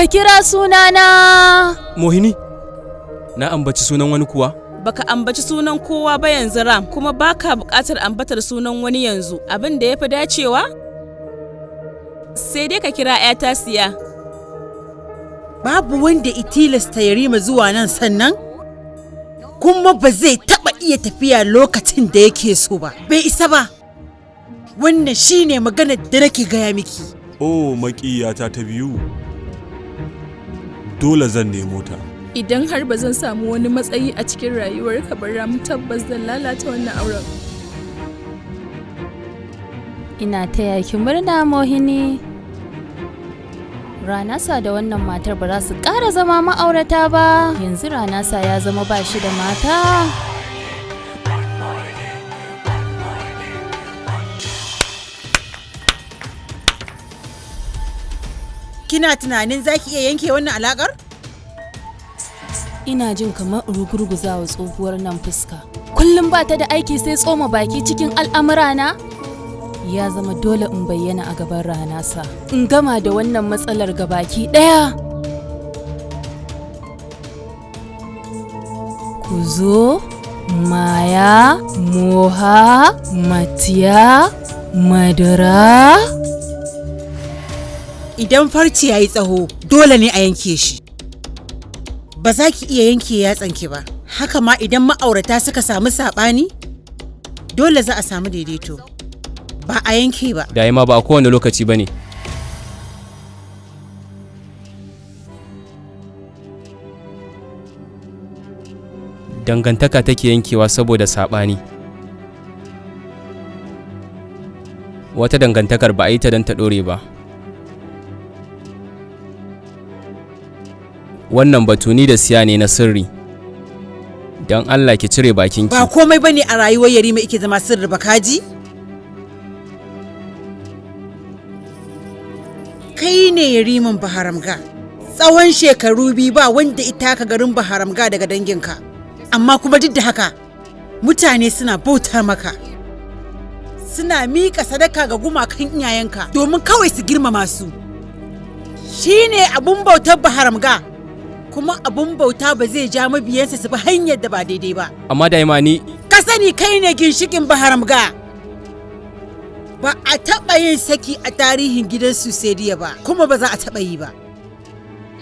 Ka kira sunana. Mohini, na ambaci sunan wani kuwa? Baka ambaci sunan kowa ba yanzu, Ram, kuma baka buƙatar ambatar sunan wani yanzu. Abin da ya fi dacewa? Sai dai ka kira 'yata Siya. Babu wanda i tilasta Yarima zuwa nan, sannan kuma ba zai taɓa iya tafiya lokacin da yake so ba. Bai isa ba. Wannan shine maganar da nake gaya miki. Oh, maƙiyata ta biyu. Dole zan nemo ta. Idan har ba zan samu wani matsayi a cikin rayuwarka ba, Ram, tabbas zan lalata wannan auren. Ina taya ki murna, Mohini. Ranasa da wannan matar ba za su ƙara zama ma'aurata ba. Yanzu Ranasa ya zama ba shi da mata. Kina tunanin za ki iya yanke wannan alakar? Ina jin kamar in rugurguza wa tsohuwar nan fuska. Kullum ba ta da aiki sai tsoma baki cikin al'amurana. Ya zama dole in bayyana a gaban Ranasa. In gama da wannan matsalar gabaki ɗaya. Ku zo, Maya, Moha, Matiya, Madara. Idan farce ya yi tsaho, dole ne a yanke shi. Ba za ki iya yanke yatsanki ba. Haka ma idan ma'aurata suka samu saɓani, dole za a samu daidaito. Ba a yanke ba. Daima, ba a kowane lokaci ba ne. Dangantaka take yankewa saboda saɓani. Wata dangantakar ba a yi ta don ta ɗore ba. Wannan batu ni da Siya ne na sirri. Don Allah ki cire bakinki. Ba komai bane a rayuwar Yarima yake zama sirri ba, kaji? Kai ne Yariman Baharamga. Tsawon shekaru 2 ba wanda ita ka garin Baharamga daga danginka. Amma kuma duk da haka mutane suna bauta maka. Suna miƙa sadaka ga gumakan iyayenka domin kawai su girmama su. Shi ne abun bautar Baharamga. Kuma abun bauta ba zai ja mabiyansa su bi hanyar da ba daidai ba. Amma Daima, ni Ka sani, kai ne ginshikin Baharamga. Ba a taɓa yin saki a tarihin gidan Susediya ba, kuma ba za a taɓa yi ba.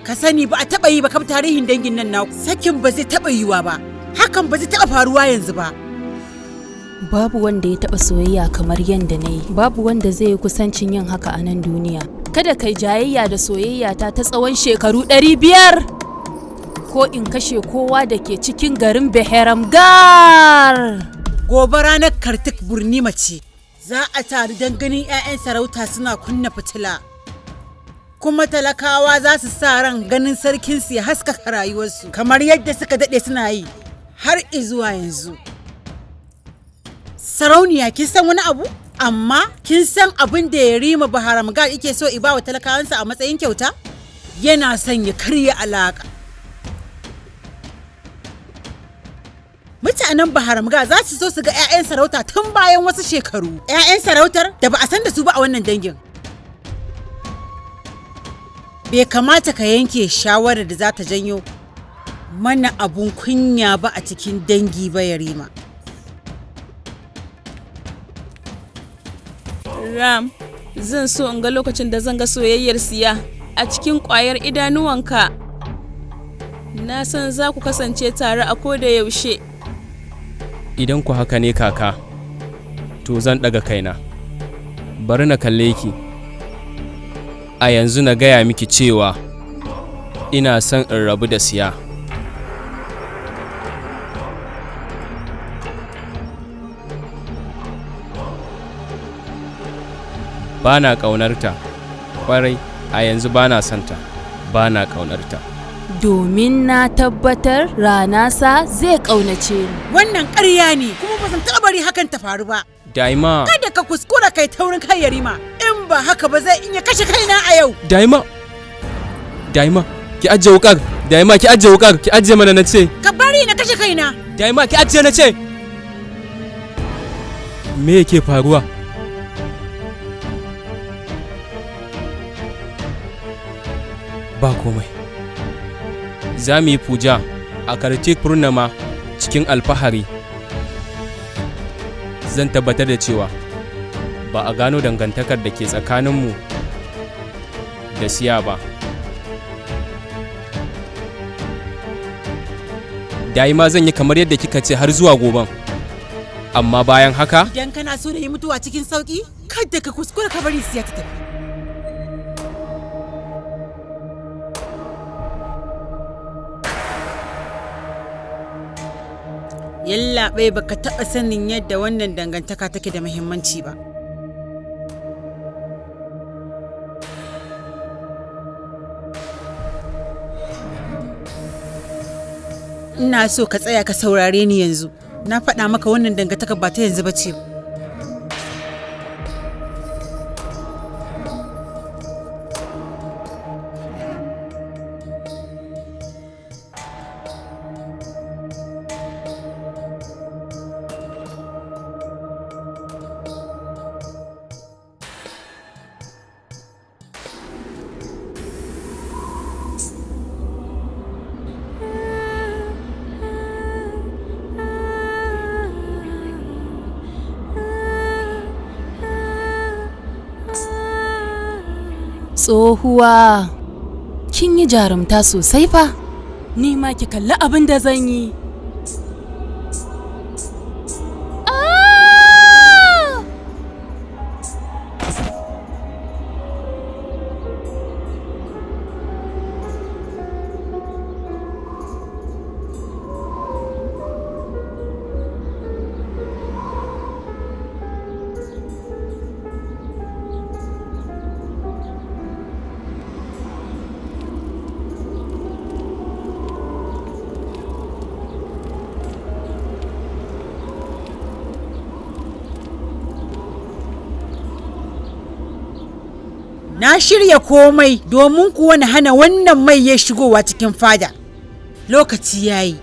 Ka sani, ba a taɓa yi ba kam tarihin dangin nan naku. Sakin ba zai taɓa yiwa ba. Hakan ba zai taɓa faruwa yanzu ba. Babu wanda ya taɓa soyayya kamar yadda na yi. Babu wanda zai yi kusancin yin haka a nan duniya. Kada kai jayayya da soyayya ta ta tsawon shekaru 500. Ko in kashe kowa da ke cikin garin Beheramgar. Gobe ranar Kartik Burnima ce. Za a taru don ganin 'ya'yan sarauta suna kunna fitila. Kuma talakawa za su sa ran ganin sarkinsu ya haskaka rayuwarsu kamar yadda suka daɗe suna yi har izuwa yanzu. Sarauniya, kin san wani abu? Amma kin san abin da Yarima Baharamgar yake so i ba wa talakawansa a matsayin kyauta? Yana son ya karya alaƙa. Mutanen Baharamga za su so su ga 'ya'yan sarauta tun bayan wasu shekaru. 'Ya'yan sarautar da ba a san da su ba a wannan dangin. Bai kamata ka yanke shawarar da za ta janyo mana abun kunya ba a cikin dangi ba, Yarima. Ram, zan so in ga lokacin da zan ga soyayyar Siya a cikin ƙwayar idanuwanka. Na san za ku kasance tare a koda yaushe. Idan ku haka ne kaka, to zan ɗaga kaina. Bari na kalle ki. A yanzu na gaya miki cewa ina son in rabu da Siya. Ba na ƙaunarta, ƙwarai a yanzu ba na santa, ba na ƙaunarta. Domin na tabbatar Ranasa zai ƙaunace ni. Wannan ƙarya ne, kuma ba zan taɓa bari hakan ta faru ba. Daima! Kada ka kuskura kai taurin kai, Yarima. In ba haka ba, zai iya kashe kaina a yau. Daima! Daima, ki ajiye wukar! Daima, ki ajiye wukar! Ki ajiye mana na ce! Ka bari na kashe kaina. Daima, ki ajiye na ce! Me yake faruwa? Ba komai. Za mu yi puja a Kartik Purnama cikin alfahari. Zan tabbatar da cewa ba a gano dangantakar da ke tsakaninmu da Siya ba. Dai ma zan yi kamar yadda kika ce har zuwa goben. Amma bayan haka, Idan kana so da yi mutuwa cikin sauki, kada ka kuskura ka bari Siya ta tafi. Yallaɓai, baka taɓa sanin yadda wannan dangantaka take da muhimmanci ba. Ina so ka tsaya ka saurare ni yanzu. Na faɗa maka, wannan dangantaka ba ta yanzu ba ce. Tsohuwa, kin yi jarumta sosai fa. Ni ma ki kalli abin da zan yi. Ah! Na shirya komai domin kuwa na hana wannan mai ya shigowa cikin fada. Lokaci ya yi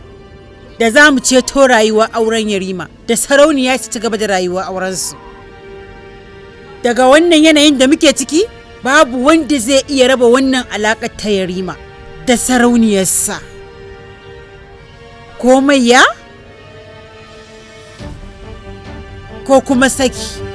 da za mu ceto rayuwar auren Yarima da Sarauniya su ci gaba da rayuwar aurensu. Daga wannan yanayin da muke ciki, babu wanda zai iya raba wannan alaƙar ta Yarima da sarauniyarsa. Komai ya? Ko kuma saki.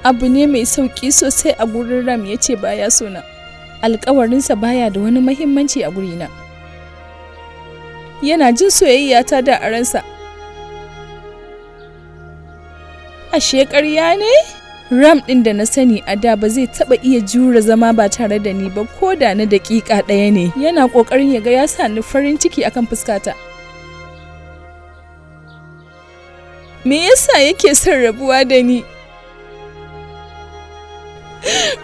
Abu ne mai sauƙi sosai a gurin Ram ya ce baya sona. Alƙawarinsa baya da wani mahimmanci a gurina. Yana jin soyayya ta da a ransa. Ashe ƙarya ne? Ram ɗin da na sani a da ba zai taɓa iya jure zama ba tare da ni ba ko da na daƙiƙa ɗaya ne. Yana ƙoƙarin ya ga ya sa ni farin ciki akan fuskata. Me yasa yake son rabuwa da ni?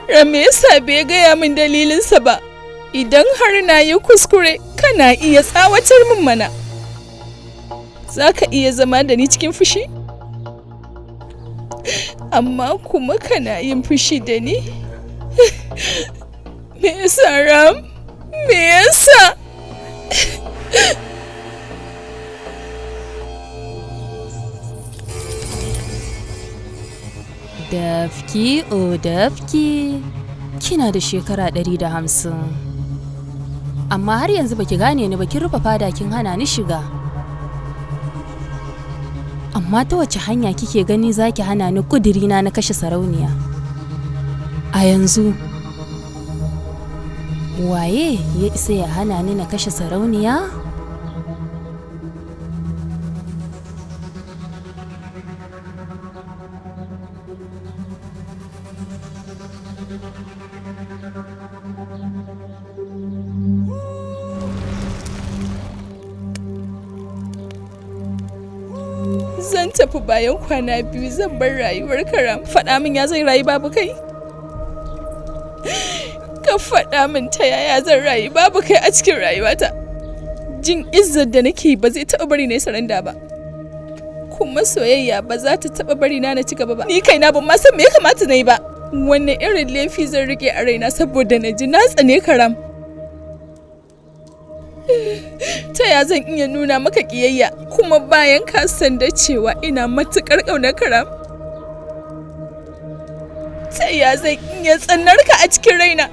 Ram, me yasa bai gaya min dalilinsa ba? Idan har na yi kuskure, kana iya tsawatar min mana. Za ka iya zama da ni cikin fushi? Amma kuma kana yin fushi da ni? Me yasa, Ram? Me yasa? Dafki o dafki, kina da shekara 150. Amma har yanzu baki gane ni ba, kin rufe fada kin hana ni shiga. Amma ta wace hanya kike gani zaki hana ni kudirina na kashe sarauniya? A yanzu, waye ya isa ya hana ni na kashe sarauniya? Zan tafi bayan kwana 2 zan bar rayuwar Karam. Faɗa min ya zan rayu babu kai. Ka faɗa min ta yaya zan rayu babu kai a cikin rayuwata. Jin izzar da nake ba zai taɓa bari na yi saranda ba. Kuma soyayya ba za ta taɓa bari na ci gaba ba. Ni kaina ban ma san me ya kamata na yi ba. Wanne irin laifi zan rike a raina saboda na ji na tsane Karam. Ta ya zan iya nuna maka ƙiyayya kuma bayan ka san da cewa ina matuƙar ƙaunar Karam? Ta ya zan iya tsanar ka a cikin raina?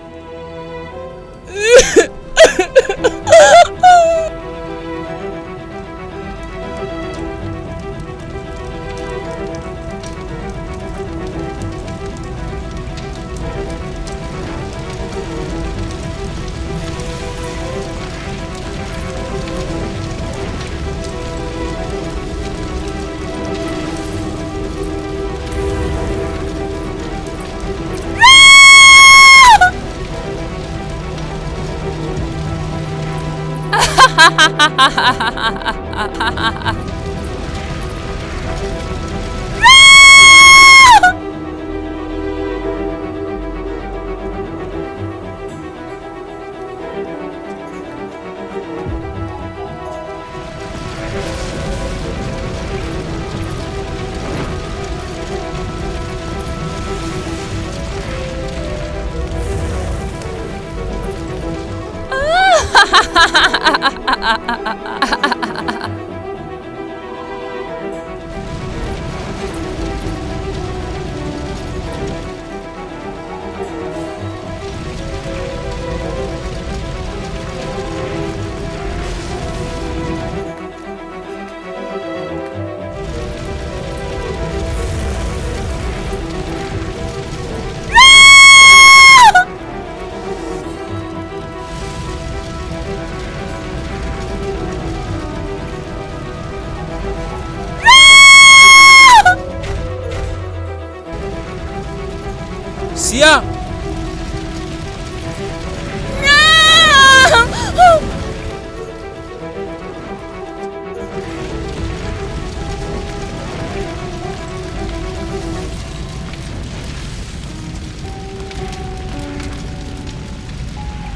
Siya!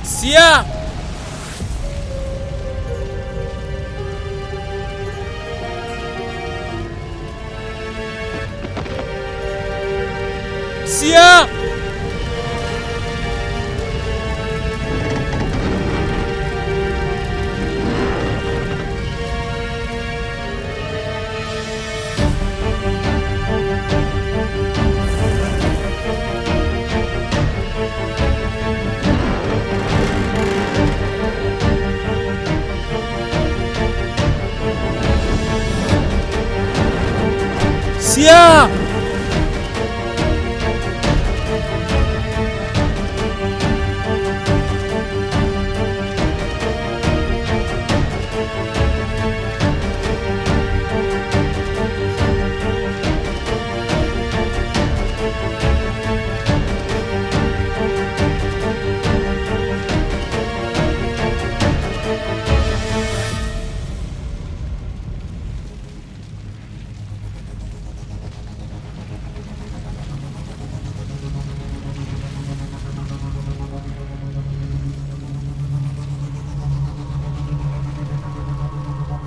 Siya! Siya! Siya!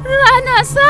Rana sa!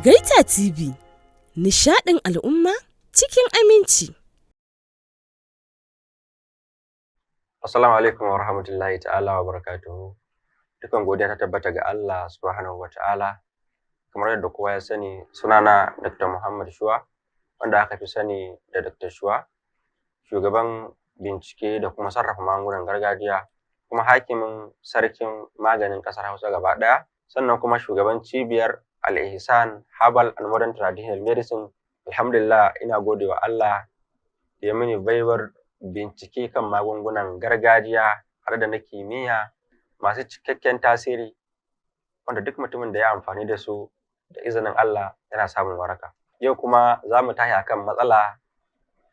Algaita TV, nishaɗin al'umma cikin aminci. Assalamu alaikum wa rahmatullahi ta'ala wa barakatuhu. Dukan godiya ta tabbata ga Allah subhanahu wa ta'ala. Kamar yadda kowa ya sani, sunana Dr. Muhammad Shuwa, wanda aka fi sani da Dr. Shuwa, shugaban bincike da kuma sarrafa magungunan gargajiya, kuma hakimin sarkin maganin ƙasar Hausa gaba ɗaya, sannan kuma shugaban cibiyar Al-Ihsan Herbal and Modern Traditional Medicine. Alhamdulillah, ina gode wa Allah da ya mini baiwar bincike kan magungunan gargajiya har da na kimiyya masu cikakken tasiri, wanda duk mutumin da ya amfani da su da izinin Allah yana samun waraka. Yau kuma za mu tashi akan matsala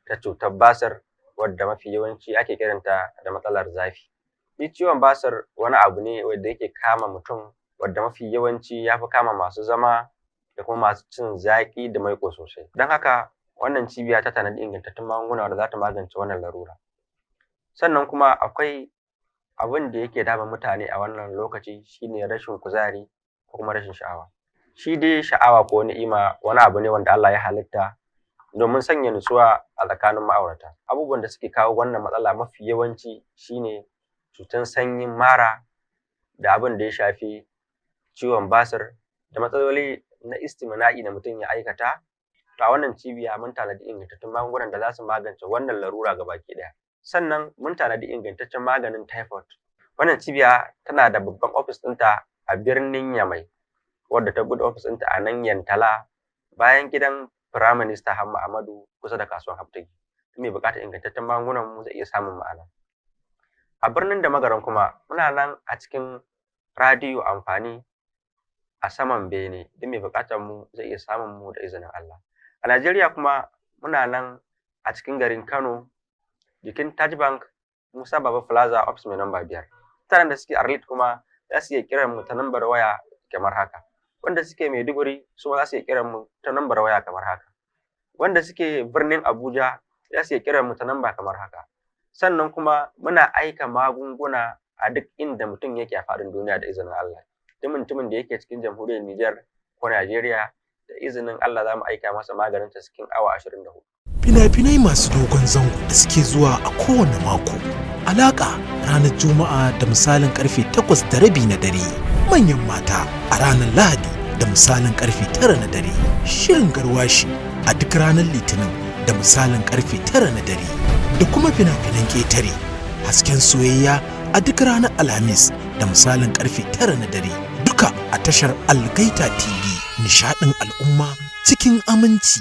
ta cutar basir, wadda mafi yawanci ake kiranta da matsalar zafi. Shi ciwon basir wani abu ne wanda yake kama mutum, wadda mafi yawanci ya fi kama masu zama da kuma masu cin zaƙi da maiƙo sosai. Don haka wannan cibiya ta tanadi ingantattun magunguna da za ta magance wannan larura. Sannan kuma akwai abin da yake damun mutane a wannan lokaci, shine rashin kuzari ko kuma rashin sha'awa. Shi dai sha'awa ko ni'ima wani abu ne wanda Allah ya halitta domin sanya nutsuwa a tsakanin ma'aurata. Abubuwan da suke kawo wannan matsala mafi yawanci shine cutan sanyin mara da abin da ya shafi ciwon basir da matsaloli na istimina'i da mutum ya aikata. To a wannan cibiya mun tanadi ingantattun magungunan da za su magance wannan larura gabaki ɗaya. Sannan mun tanadi ingantaccen maganin typhoid. Wannan cibiya tana da babban ofis ɗinta a birnin Yamai, wadda ta buɗe ofis ɗinta a nan Yantala, bayan gidan Firayim Minista Hamma Ahmadu, kusa da kasuwar Haftagi. Duk mai buƙatar ingantaccen magungunan mu zai iya samun mu a nan. A birnin Damagaram kuma muna nan a cikin radiyo amfani a saman bene. Duk mai buƙatar mu zai iya samun mu da izinin Allah. A Najeriya kuma muna nan a cikin garin Kano, jikin Taj Bank, Musa Baba Plaza, office mai namba 5. Mutanen da suke Arlit kuma za su iya kiran mu ta nambar waya kamar haka. Wanda suke Maiduguri su ma za su iya kiran mu ta nambar waya kamar haka. Wanda suke birnin Abuja za su iya kiran mu ta namba kamar haka. Sannan kuma muna aika magunguna a duk inda mutum yake a faɗin duniya da izinin Allah. Duk mutumin da yake cikin jamhuriyar Nijar ko Najeriya, da izinin Allah za mu aika masa maganin ta cikin awa 24. Fina-finai masu dogon zango da suke zuwa a kowane mako. Alaƙa ranar Juma'a da misalin karfe 8:30 na dare. Manyan mata a ranar Lahadi da misalin karfe 9 na dare. Shirin garwashi a duk ranar Litinin da misalin karfe 9 na dare. Da kuma fina-finan ƙetare. Hasken soyayya a duk ranar Alhamis da misalin karfe 9 na dare. Duka a tashar Algaita TV. Nishaɗin al'umma cikin aminci.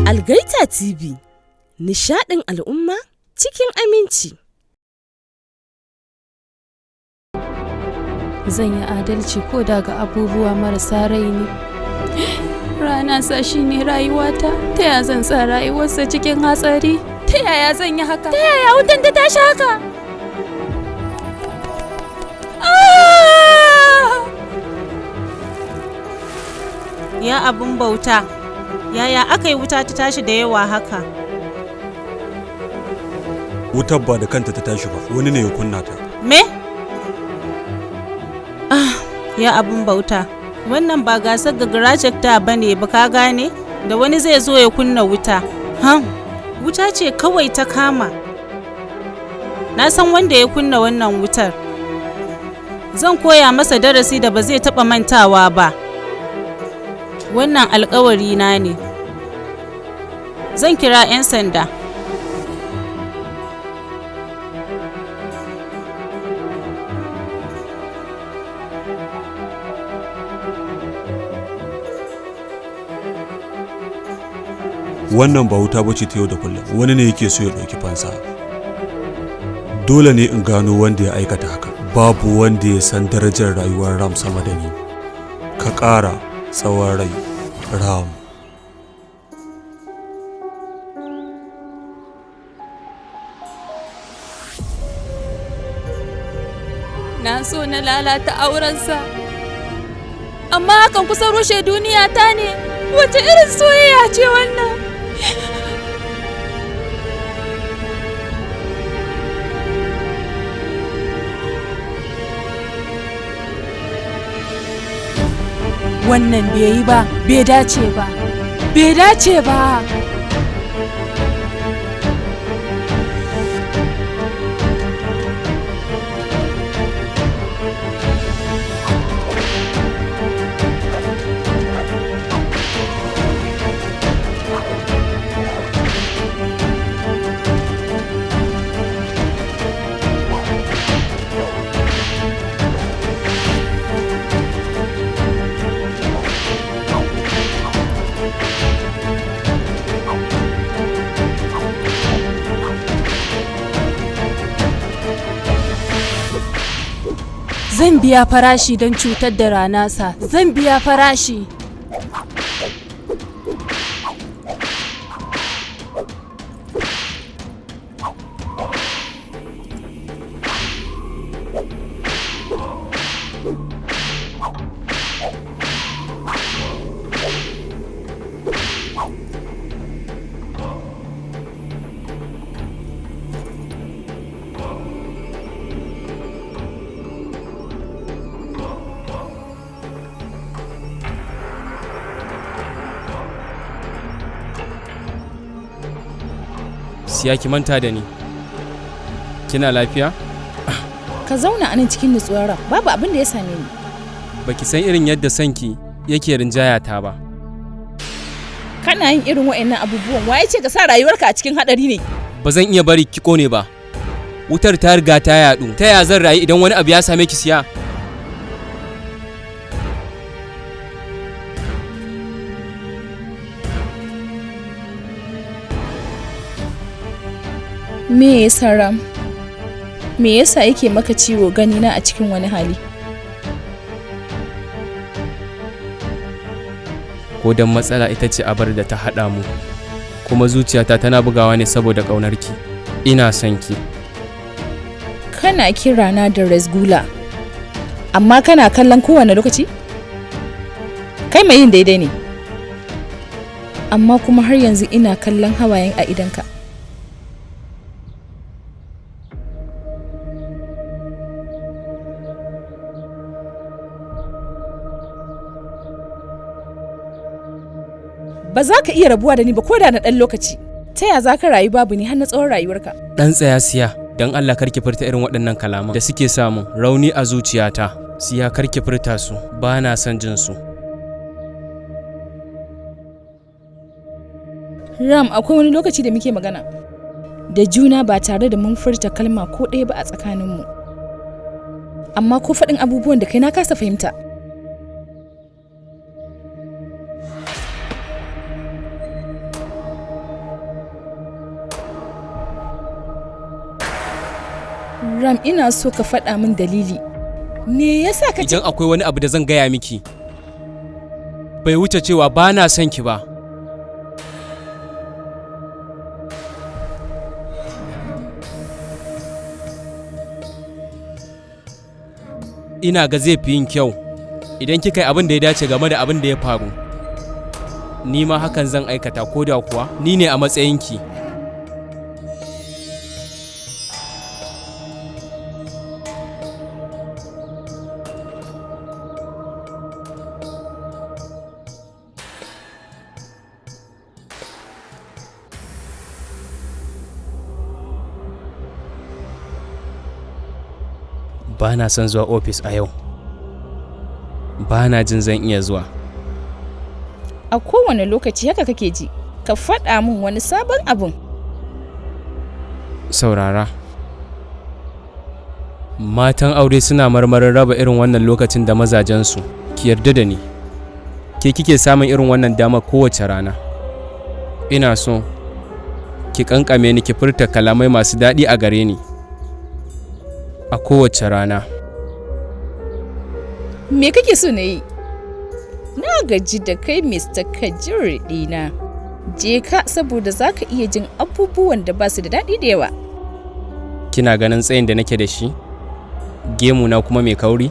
Algaita TV, nishaɗin al'umma cikin aminci. Zan yi adalci ko da ga abubuwa marasa rai ne. Rana sa shi ne rayuwata, ta yaya zan sa rayuwarsa cikin hatsari? Ta yaya zan yi haka? Ta yaya wutan ta tashi haka? Ah! Ya abun bauta, yaya aka yi wuta ta tashi da yawa haka? Wutar ba da kanta ta tashi ba, wani ne ya kunna ta. Me? Ah, ya abun bauta, wannan ba gasar gagarajakta ba ne ba, ka gane? Da wani zai zo ya kunna wuta. Han, wuta ce kawai ta kama. Na san wanda ya kunna wannan wutar. Zan koya masa darasi da ba zai taɓa mantawa ba. Wannan alkawari na ne. Zan kira 'yan sanda. Wannan ba wuta bace ta yau da kullum, wani ne yake so ya ɗauki fansa. Dole ne in gano wanda ya aikata haka. Babu wanda ya san darajar rayuwar Ram sama da ni. Ka ƙara tsawon rai, Ram. Na so na lalata aurensa, amma hakan kusan rushe duniya ta ne. Wace irin soyayya ce wannan? Wannan bai yi ba, bai dace ba, bai dace ba. Zan biya farashi don cutar da ranasa. Zan biya farashi. Siya, ki manta da ni. Kina lafiya? Ka zauna a nan cikin nutsuwar Ram, babu abin da ya same ni. Baki san irin yadda sanki yake rinjaya ta ba. Kana yin irin wa'annan abubuwan, waye ce ka sa rayuwarka a cikin hadari ne? Ba zan iya bari ki kone ba. Wutar ta riga ta yaɗu. Ta ya zan rayu idan wani abu ya same ki, Siya? Me yasa, Ram? Me yasa yake maka ciwo ganina a cikin wani hali? Ko don matsala ita ce abar da ta haɗa mu. Kuma zuciyata tana bugawa ne saboda ƙaunarki. Ina son ki. Kana kirana da Resgula, amma kana kallon kowane lokaci? Kai mai yin daidai ne. Amma kuma har yanzu ina kallon hawayen a idonka. Ba za ka iya rabuwa da ni ba ko da na ɗan lokaci. Ta ya za ka rayu babu ni har na tsawon rayuwarka? Dan tsaya, Siya, don Allah kar ki furta irin waɗannan kalaman da suke samun rauni a zuciyata. Siya, kar ki furta su, ba na son jin su. Ram, akwai wani lokaci da muke magana da juna ba tare da mun furta kalma ko ɗaya ba a tsakaninmu. Amma ko faɗin abubuwan da kai na kasa fahimta. Ram, ina so ka faɗa min dalili. Me yasa ka ce Idan akwai wani abu da zan gaya miki, bai wuce cewa ba na son ki ba. Ina ga zai fi yin kyau idan kika yi abin da ya dace game da abin da ya faru. Ni ma hakan zan aikata ko da kuwa ni ne a matsayinki. Ba na son zuwa ofis a yau. Ba na jin zan iya zuwa. A kowane lokaci haka kake ji? Ka faɗa min wani sabon abun. Saurara. Matan aure suna marmarin raba irin wannan lokacin da mazajensu. Ki yarda da ni. Ke kike samun irin wannan dama kowace rana. Ina so ki kankame ni, ki furta kalamai masu daɗi a gare ni a kowace rana. Me kake so na yi? Na gaji da kai, Mr. Kajiri ɗina. Je ka, saboda za ka iya jin abubuwan da ba su da daɗi da yawa. Kina ganin tsayin da nake da shi? Gemu na kuma mai kauri?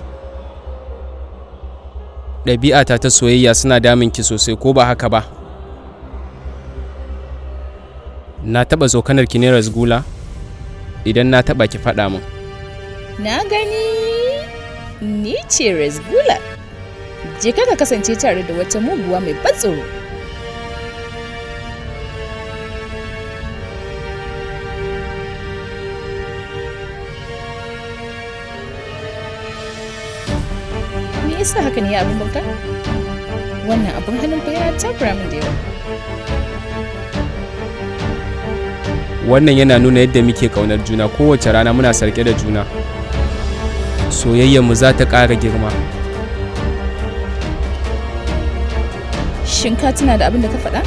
Ɗabi'ata ta soyayya suna damun ki sosai, ko ba haka ba? Na taɓa tsokanar ki ne, Rasgula? Idan na taɓa, ki faɗa min. Na gani, ni ce Resgula. Je ka kasance tare da wata muguwa mai ban tsoro. Me yasa haka ne ya abin bauta? Wannan abin hannun fa yana takura min da yawa. Wannan yana nuna yadda muke ƙaunar juna. Kowace rana muna sarƙe da juna. Soyayyarmu za ta ƙara girma. Shin ka tuna da abin da ka faɗa?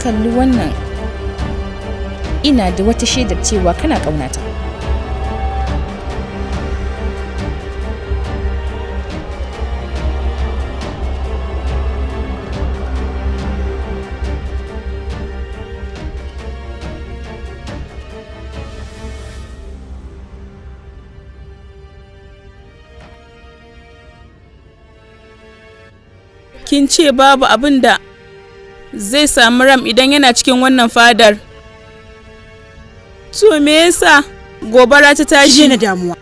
Kalli wannan. Ina da wata shaidar cewa kana ƙaunata. Kin ce babu abin da zai sami Ram idan yana cikin wannan fadar. To me yasa gobara ta Ki tashi? daina damuwa.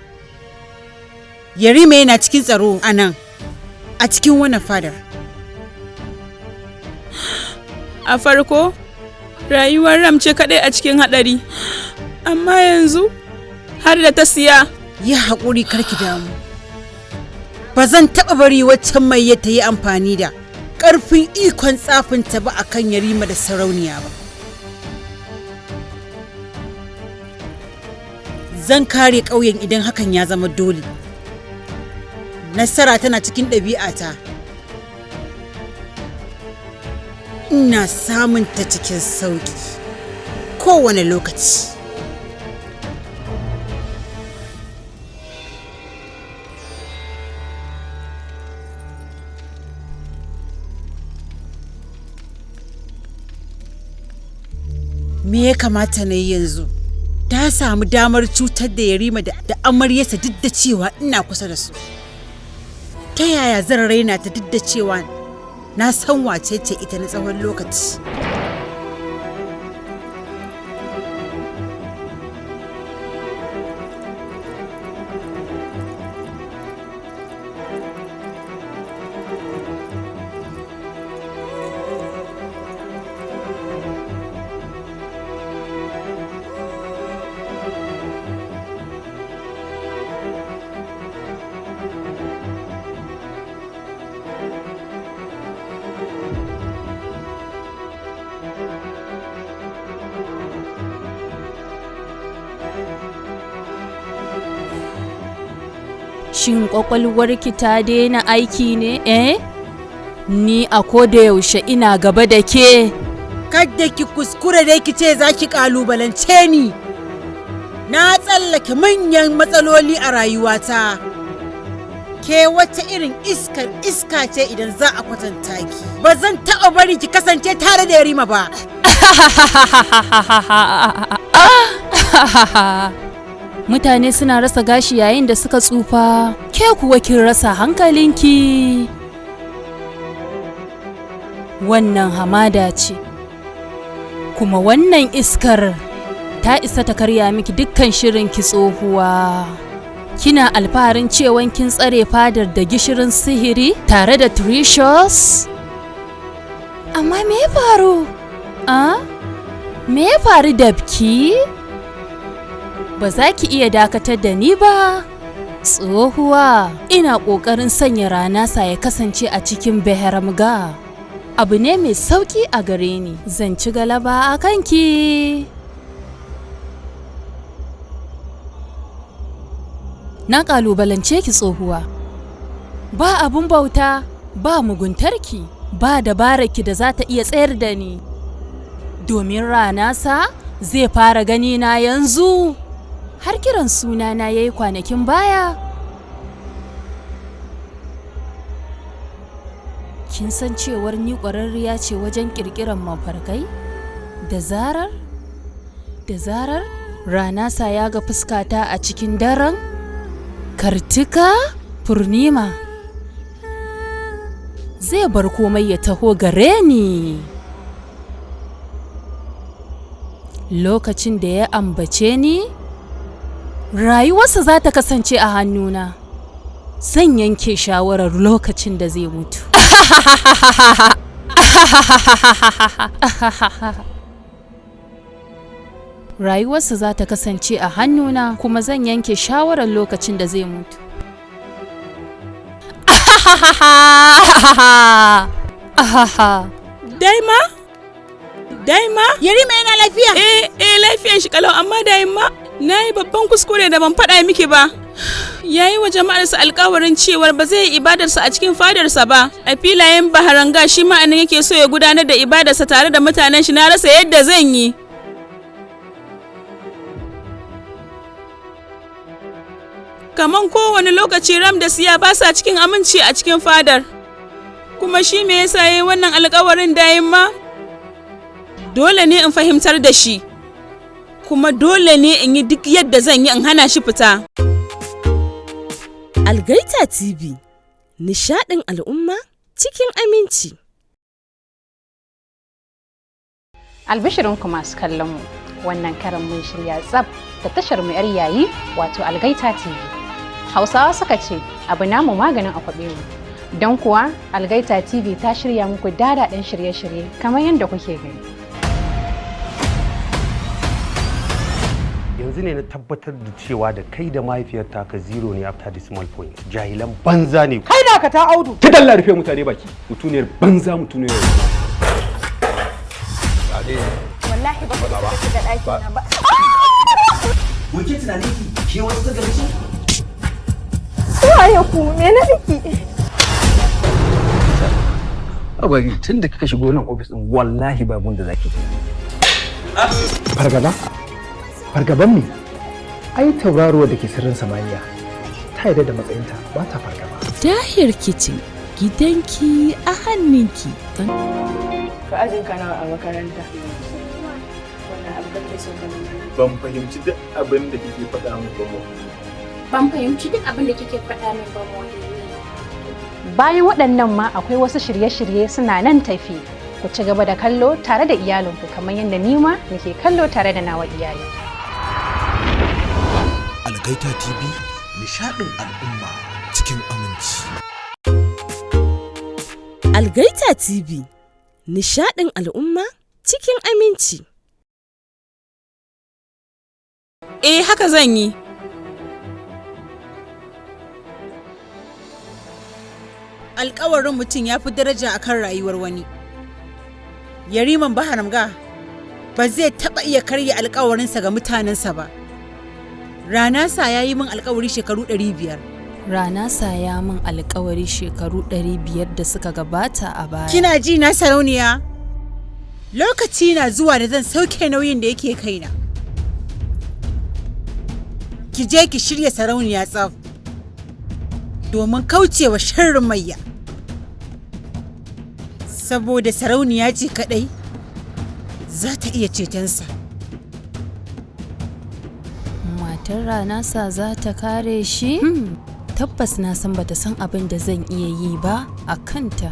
Yarima yana cikin tsaro a nan, a cikin wannan fadar. A farko, rayuwar Ram ce kaɗai a cikin haɗari. Amma yanzu, har da ta siya. Yi haƙuri, karki damu. Ba zan taɓa bari waccan mai ta yi amfani da ƙarfin ikon tsafinta ba a kan Yarima da sarauniya ba. Zan kare ƙauyen idan hakan ya zama dole. Nasara tana cikin ɗabi'ata. Ina samun ta cikin sauƙi kowane lokaci. Me ya kamata na yi yanzu? Ta samu damar cutar da Yarima da amaryarsa duk da cewa ina kusa da su. Ta yaya zan raina ta duk da cewa na san wace ce ita na tsawon lokaci? Shin kwakwalwarki ta daina aiki ne, eh? Ni a koda yaushe ina gaba da ke. Kadda ki kuskure dai ki ce za ki kalubalance ni. Na tsallake manyan matsaloli a rayuwata. Ke wata irin iskar iska ce idan za a kwatanta ki. Ba zan taɓa bari ki kasance tare da Yarima ba. Mutane suna rasa gashi yayin da suka tsufa, ke kuwa kin rasa hankalinki. Wannan hamada ce, kuma wannan iskar ta isa ta karya miki dukkan shirin ki tsohuwa. Kina alfaharin cewan kin tsare fadar da gishirin sihiri tare da Trishos? Amma me ya faru? A? Me ya faru da ki? Ba za ki iya dakatar da ni ba. Tsohuwa, ina ƙoƙarin sanya ranasa ya kasance a cikin Beheramga. Abu ne mai sauƙi a gare ni, zan ci galaba a kanki. Na ƙalubalance ki tsohuwa. Ba abun bauta, ba muguntarki, ba dabararki da za ta iya tsayar da ni. Domin ranasa zai fara gani na yanzu. Har kiran sunana ya yi kwanakin baya. Kin san cewar ni ƙwararriya ce wajen ƙirƙirar mafarkai? Da zarar ranasa ya ga fuskata a cikin daren Kartika Purnima, zai bar komai ya taho gare ni. Lokacin da ya ambace ni, rayuwarsa za ta kasance a hannuna. Zan yanke shawarar lokacin da zai mutu. Rayuwarsa za ta kasance a hannuna kuma zan yanke shawarar lokacin da zai mutu. Daima? Daima? Yarima yana lafiya? Eh, eh lafiyar shi kalau amma Daima na yi babban kuskure da ban faɗa miki ba. Ya yi wa jama'arsa alkawarin cewar ba zai yi ibadarsa a cikin fadarsa ba. A filayen Baharanga shi ma anan yake so ya gudanar da ibadarsa tare da mutanen shi, na rasa yadda zan yi. Kaman kowane lokaci Ram da Siya ba sa cikin aminci a cikin fadar. Kuma shi me yasa yayi wannan alkawarin dayin ma? Dole ne in fahimtar da shi. Kuma dole ne in yi duk yadda zan yi in hana shi fita. Algaita TV, nishaɗin al'umma cikin aminci. Albishirinku masu kallon mu, wannan karan mun shirya tsaf da tashar mu 'yar yayi wato Algaita TV. Hausawa suka ce abu namu maganin akwabe mu. Don kuwa Algaita TV ta shirya muku dadaɗen shirye-shirye kamar yadda kuke gani. Yanzu ne na tabbatar da cewa da kai da mahaifiyar taka zero ne after decimal point. Jahilan banza ne. Kai da ka ta Audu. Ta dalla rufe mutane baki. Mutuniyar banza, mutuniyar. Wallahi ba ku shiga ɗaki na ba. Wuce tunanin ki ke wasu ta gari. Waye ku, me na miki? Abari tun da kika shigo nan ofis din, wallahi ba da zaki. Fargaba? Fargaban me? Ai tauraruwa da ke sirrin samaniya ta yarda da matsayinta, ba ta fargaba. Dahir Kitchen, gidanki a hannunki. Ka ajin ka nawa a makaranta? Wannan abu kake so ka zama? Ban fahimci duk abin da kike faɗa min ba mu. Ban fahimci duk abin da kike faɗa min ba mu. Bayan waɗannan ma akwai wasu shirye-shirye suna nan tafi. Ku ci gaba da kallo tare da iyalinku kamar yadda ni ma nake kallo tare da nawa iyali. Algaita TV, nishaɗin al'umma cikin aminci. Algaita TV, nishaɗin al'umma cikin aminci. Eh, haka zan yi. Alkawarin mutum ya fi daraja akan rayuwar wani. Yariman Baharamga ba zai taɓa iya karya alkawarinsa ga mutanensa ba. Ranasa ya yi min alkawari shekaru 500. Ranasa ya min alkawari shekaru 500 da suka gabata a baya. Kina ji na, sarauniya? Lokaci na zuwa da zan sauke nauyin da yake kaina. Ki je ki shirya sarauniya tsaf domin kaucewa sharrin mayya. Saboda sarauniya ce kadai za ta iya cetonsa. Matar Ranasa za ta kare shi? Tabbas na san bata san abin da zan iya yi ba a kanta.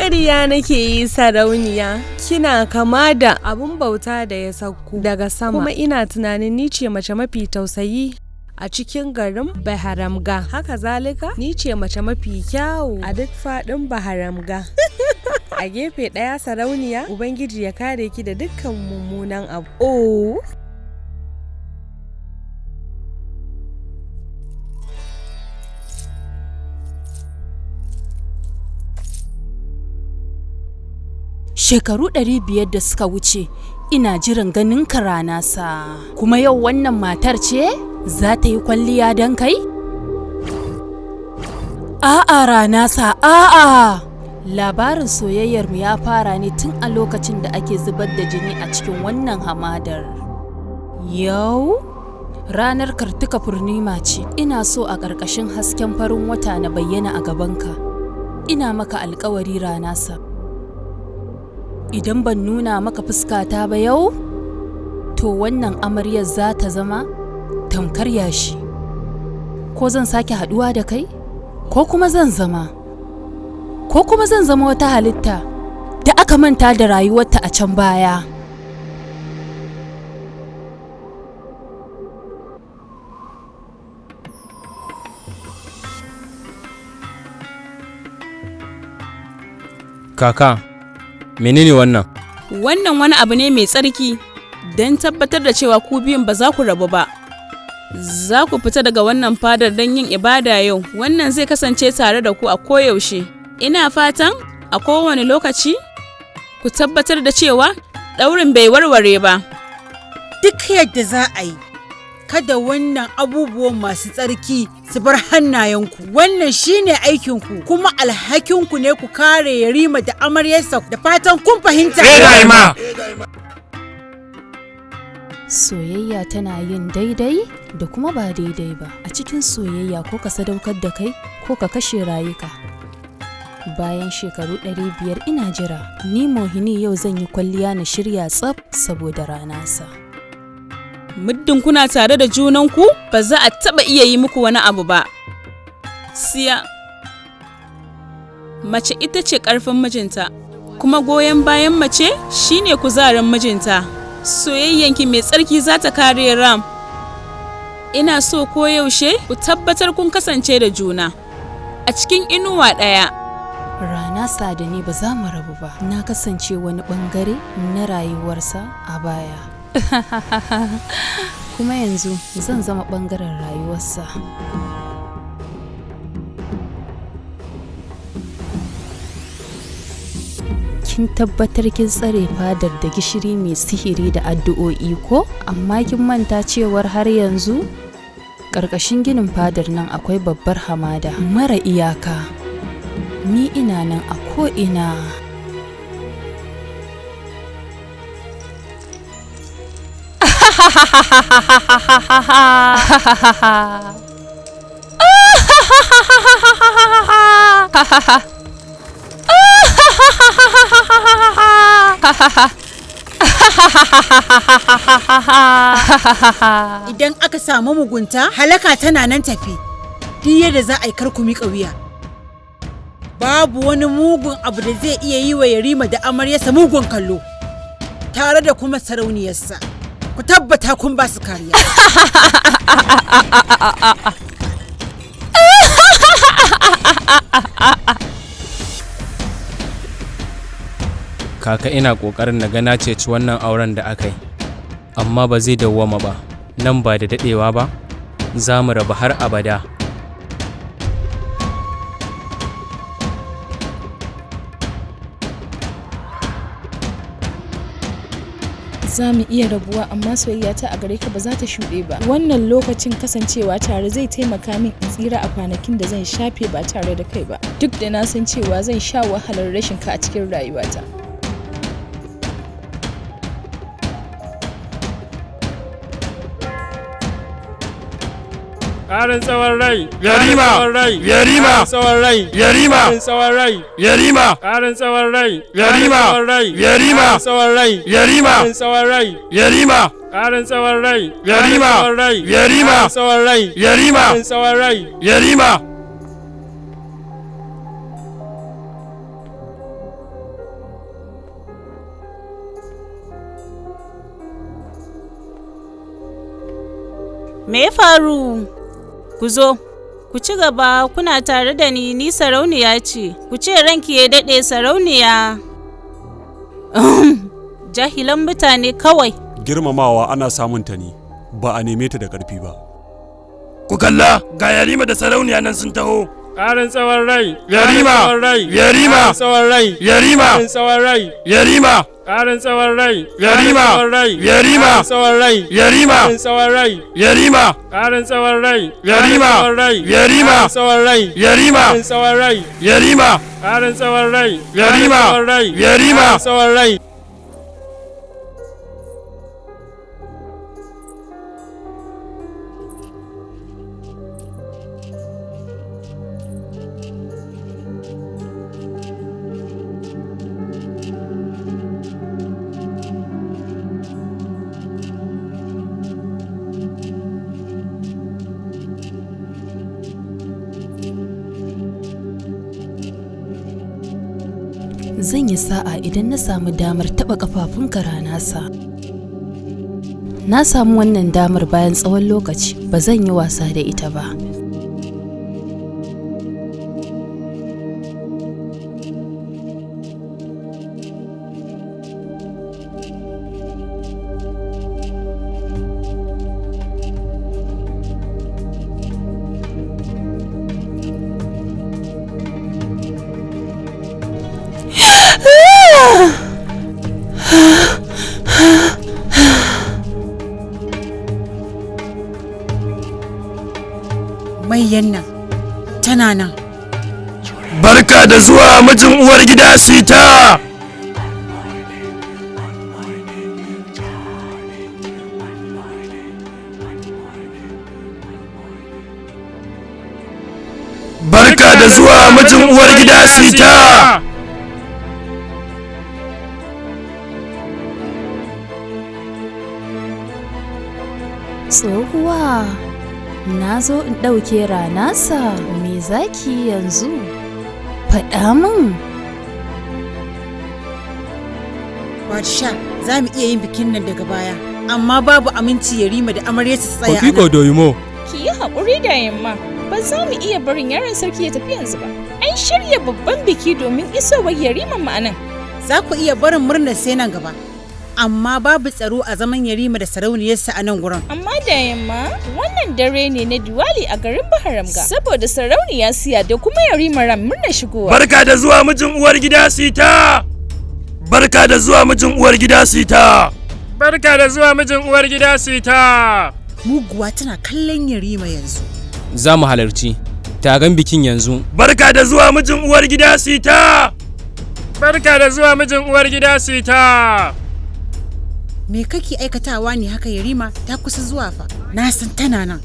Ƙarya nake yi sarauniya, kina kama da abun bauta da ya sauko daga sama, kuma ina tunanin ni ce mace mafi tausayi a cikin garin Baharamga. Haka zalika, ni ce mace mafi kyawu a duk faɗin Baharamga. A gefe ɗaya sarauniya, Ubangiji ya kare ki da dukkan mummunan abu. Oh! Shekaru 500 da suka wuce ina jiran ganin ka rana sa. Kuma yau wannan matar ce za ta yi kwalliya don kai? A'a rana sa a'a! Labarin soyayyarmu ya fara ne tun a lokacin da ake zubar da jini a cikin wannan hamadar. Yau? Ranar Kartika Purnima ce, ina so a ƙarƙashin hasken farin wata na bayyana a gabanka. Ina maka alƙawari rana sa. Idan ban nuna maka fuskata ba yau, to wannan amaryar za ta zama tamkar yashi. Ko zan sake haɗuwa da kai? Ko kuma zan zama? Ko kuma zan zama wata halitta da aka manta da rayuwarta a can baya? Kaka, menene wannan? Wannan wani abu ne mai tsarki don tabbatar da cewa ku biyun ba za ku rabu ba. Za ku fita daga wannan fadar don yin ibada yau, wannan zai kasance tare da ku a koyaushe. Ina fatan a kowane lokaci ku tabbatar da cewa ɗaurin bai warware ba. Duk yadda za a yi, kada wannan abubuwan masu tsarki su bar hannayenku. Wannan shine aikinku kuma alhakinku ne ku kare Yarima da amaryarsa da fatan kun fahimta. Soyayya tana yin daidai da kuma ba daidai ba. A cikin soyayya ko ka sadaukar da kai ko ka kashe rayuka. Bayan shekaru 500 ina jira, ni Mohini yau zan yi kwalliya na shirya tsaf saboda ranasa. Muddin kuna tare da junanku, ba za a taɓa iya yi muku wani abu ba. Siya, mace ita ce ƙarfin mijinta, kuma goyon bayan mace shine kuzarin mijinta. Soyayyanki mai tsarki za ta kare Ram. Ina so koyaushe ku tabbatar kun kasance da juna a cikin inuwa ɗaya. Rana da ni ba za mu rabu ba. Na kasance wani bangare na rayuwarsa a baya. Kuma yanzu zan zama bangaren rayuwarsa. Kin tabbatar kin tsare fadar da gishiri mai sihiri da addu'o'i ko? Amma kin manta cewar har yanzu ƙarƙashin ginin fadar nan akwai babbar hamada mara iyaka. Ni ina nan a ko'ina. Idan aka samu mugunta, halaka tana nan tafi. Duk yadda za a yi kar ku miƙa wuya. Babu wani mugun abu da zai iya yi wa Yarima da amaryarsa mugun kallo, tare da kuma sarauniyarsa. Ku tabbata kun ba su kariya. Kaka ina ƙoƙarin na ga na ceci wannan auren da aka yi, amma ba zai dawwama ba, nan ba da daɗewa ba, za mu rabu har abada. Za mu iya rabuwa amma soyayyata a gare ka ba za ta shuɗe ba. Wannan lokacin kasancewa tare zai taimaka min in tsira a kwanakin da zan shafe ba tare da kai ba. Duk da na san cewa zan sha wahalar rashin ka a cikin rayuwata. Ƙarin tsawon rai! Yarima! Yarima! Ƙarin tsawon rai! Yarima! Ƙarin tsawon rai! Yarima! Ƙarin tsawon rai! Yarima! Yarima! Ƙarin tsawon rai! Yarima! Ƙarin tsawon rai! Yarima! Ƙarin tsawon rai! Yarima! Yarima! Ƙarin tsawon rai! Yarima! Ƙarin tsawon rai! Yarima! Me ya faru? Ku zo, ku ci gaba kuna tare da ni, ni sarauniya ce. Ku ce ranki ya daɗe sarauniya. Jahilan mutane kawai. Girmamawa ana samun ta ne, ba a neme ta da ƙarfi ba. Ku kalla ga Yarima da sarauniya nan sun taho. Ƙarin tsawon rai. Yarima! Yarima! Ƙarin tsawon rai. Yarima! Ƙarin tsawon rai. Yarima! Ƙarin tsawon rai. Yarima! Yarima! Ƙarin tsawon rai. Yarima! Ƙarin tsawon rai. Yarima! Ƙarin tsawon rai. Yarima! Yarima! Ƙarin tsawon rai. Yarima! Ƙarin tsawon rai. Yarima! Ƙarin tsawon rai. Yarima! Yarima! Ƙarin tsawon rai. Zan yi sa'a idan na samu damar taɓa ƙafafunka ranasa. Na samu wannan damar bayan tsawon lokaci, ba zan yi wasa da ita ba. Mayyan nan tana nan. Barka da zuwa mijin uwar gida Sita. Barka da zuwa mijin uwar gida Sita. Tsohuwa, na zo in ɗauke ranasa, me zaki yanzu? Faɗa min. Badsha, za mu iya yin bikin nan daga baya, amma babu aminci Yarima da amaryarsa su tsaya a Hakika nan. Doyimo. Ki yi haƙuri da yamma, ba za mu iya barin yaron sarki ya tafi yanzu ba. An shirya babban biki domin isowar Yariman mu anan. Za ku iya barin murnar sai nan gaba, amma babu tsaro a zaman Yarima da sarauniyarsa a nan gurin. Amma da yamma, wannan dare ne na Diwali a garin Baharamga. Saboda sarauniya siya da kuma Yarima Ram murna shigowa. Barka da zuwa mijin uwar gida Sita. Barka da zuwa mijin uwar gida Sita. Barka da zuwa mijin uwar gida Sita. Muguwa tana kallon Yarima yanzu. Za mu halarci taron bikin yanzu. Barka da zuwa mijin uwar gida Sita. Barka da zuwa mijin uwar gida Sita. Me kake aikatawa ne haka Yarima ta kusa zuwa fa? Na san tana nan.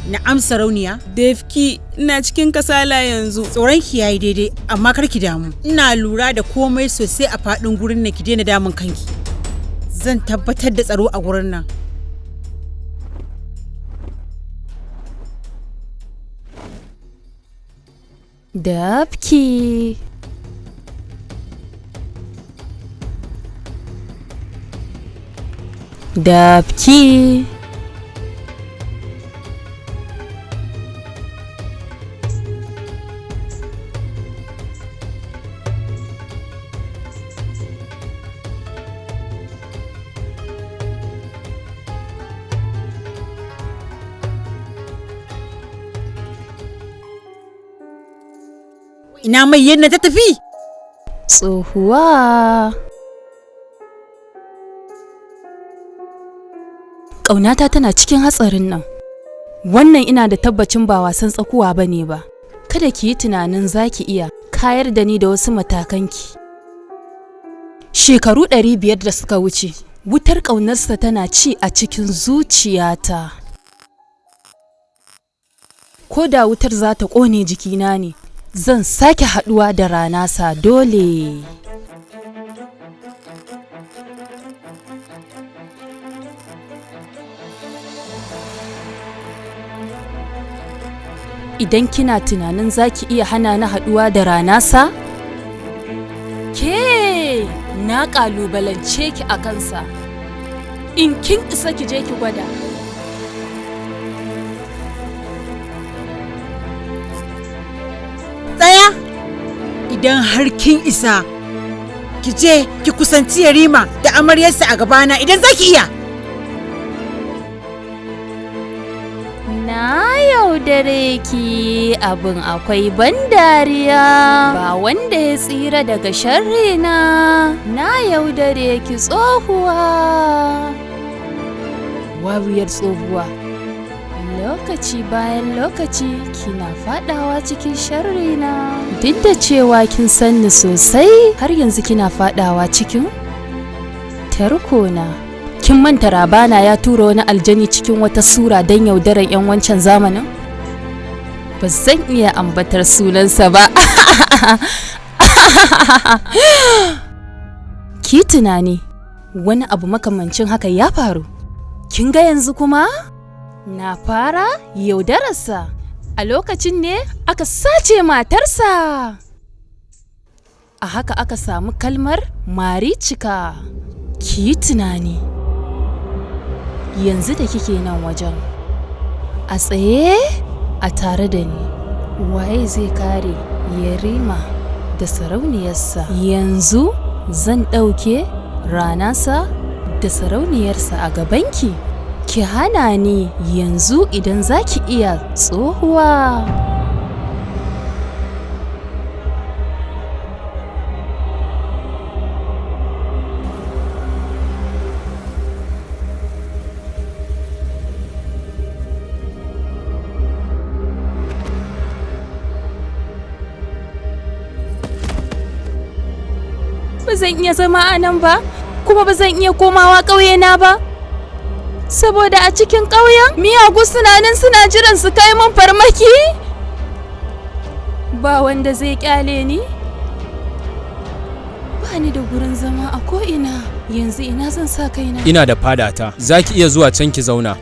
Na'am sarauniya. Devki, ina cikin kasala yanzu. Tsoron ki yayi daidai, amma kar ki damu. Ina lura da komai sosai a faɗin gurin nan ki daina damun kanki. Zan tabbatar da tsaro a gurin nan. Dafki. Dafki. Ina mai yadda ta tafi? Tsohuwa. Ƙaunata tana cikin hatsarin nan. Wannan ina da tabbacin ba wasan tsakuwa ba ne ba. Kada ki yi tunanin za ki iya kayar da ni da wasu matakanki. Shekaru 500 da suka wuce, wutar ƙaunarsa tana ci a cikin zuciyata. Ko da wutar za ta ƙone jikina ne, zan sake haɗuwa da ranasa dole. Idan kina tunanin za ki iya hana ni haɗuwa da Ranasa? Ke, na ƙalubalance ki a kansa. In kin isa ki je ki gwada. Tsaya! Idan har kin isa, ki je ki kusanci Yarima da amaryarsa a gabana idan za ki iya. Na yaudare ki, abin akwai ban dariya. Ba wanda ya tsira daga sharri na. Na yaudare ki tsohuwa. Wawiyar tsohuwa. Lokaci bayan lokaci kina fadawa cikin sharri na. Duk da cewa kin san ni sosai, har yanzu kina fadawa cikin tarko na. Kin manta Rabana ya tura wani aljani cikin wata sura don yaudarar 'yan wancan zamanin? Ba zan iya ambatar sunansa ba. Ki tunani, wani abu makamancin haka ya faru. Kin ga yanzu kuma? Na fara yaudararsa. A lokacin ne aka sace matarsa. A haka aka samu kalmar maricika. Ki yi tunani. Yanzu da kike nan wajen, a tsaye a tare da ni, waye zai kare Yarima da sarauniyarsa? Yanzu zan ɗauke Ranasa da sarauniyarsa a gabanki. Ki hana ni yanzu idan za ki iya, tsohuwa. Ba zan iya zama a nan ba, kuma ba zan iya komawa ƙauyena ba. Saboda a cikin ƙauyen miyagu suna nan suna jiran su kai min farmaki. Ba wanda zai kyale ni. Ba ni da gurin zama a ko'ina, yanzu ina zan sa kaina. Ina da fadata, za ki iya zuwa can ki zauna.